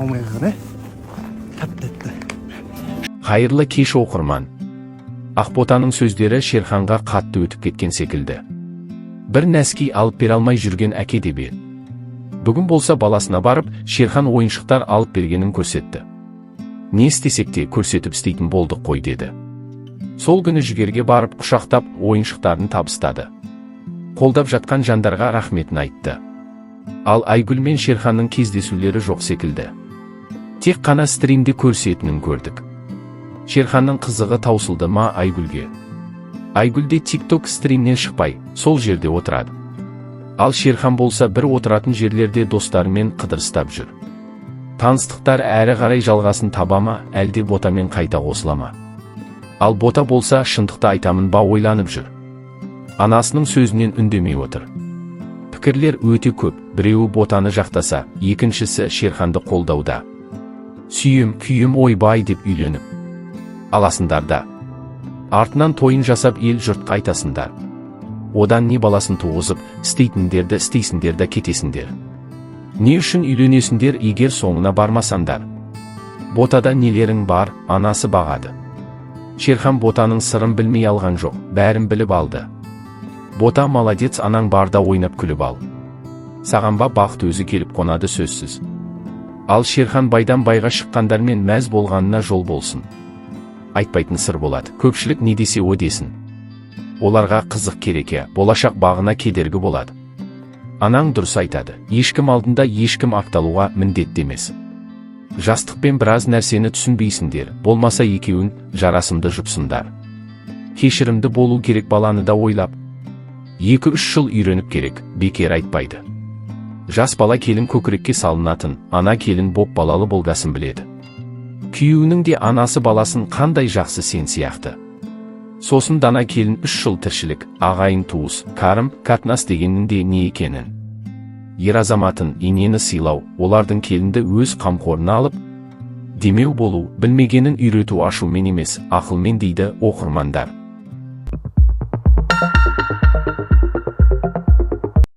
Алмай қалған, ә? Тәп тәтті. Қайырлы кеш, оқырман! Ақботаның сөздері Шерханға қатты өтіп кеткен секілді. Бір нәски алып бере алмай жүрген әке деп еді. Бүгін болса, баласына барып, Шерхан ойыншықтар алып бергенін көрсетті. Не істесек те, көрсетіп істейтін болдық қой, деді. Сол күні Жігерге барып, құшақтап, ойыншықтарын табыстады. Қолдап жатқан жандарға рахметін айтты. Ал Айгүл мен Шерханның кездесулері жоқ секілді. Тек қана стримде көрсетінін көрдік. Шерханның қызығы таусылды ма Айгүлге? Айгүл де ТикТок стримнен шықпай, сол жерде отырады. Ал Шерхан болса, бір отыратын жерлерде достарымен қыдырыстап жүр. Таныстықтар әрі қарай жалғасын таба ма, әлде Ботамен қайта қосыла ма? Ал Бота болса, шындықты айтамын ба, ойланып жүр. Анасының сөзінен үндемей отыр. Пікірлер өте көп. Біреуі Ботаны жақтаса, екіншісі Шерханды қолдауда. Сүйем, күйім, ойбай деп үйленіп аласыңдар да, артынан тойын жасап, ел жұртқа айтасыңдар. Одан не, баласын туғызып, істейтіндерді істейсіңдер да кетесіңдер. Не үшін үйленесіңдер, егер соңына бармасаңдар? Ботада нелерің бар? Анасы бағады. Шерхан Ботаның сырын білмей алған жоқ, бәрін біліп алды. Бота, молодец! Анаң барда ойнап күліп ал. Саған ба, бақыт өзі келіп қонады сөзсіз. Ал Шерхан байдан байға шыққандармен мәз болғанына жол болсын. Айтпайтын сыр болады. Көпшілік не десе, о десін. Оларға қызық керек, е, болашақ бағына кедергі болады. Анаң дұрыс айтады: ешкім алдында ешкім ақталуға міндетті емес. Жастықпен біраз нәрсені түсінбейсіңдер. Болмаса, екеуін жарасымды жұпсыңдар. Кешірімді болу керек, баланы да ойлап. 2-3 жыл үйреніп керек, бекер айтпайды. Жас бала келін көкірекке салынатын, ана келін боп балалы болғасын біледі. Күйеуінің де анасы баласын қандай жақсы, сен сияқты. Сосын дана келін 3 жыл тіршілік, ағайын туыс, қарым қатынас дегеннің де не екенін, ер азаматын, енені сыйлау, олардың келінді өз қамқорына алып, демеу болу, білмегенін үйрету, ашумен емес, ақылмен дейді оқырмандар.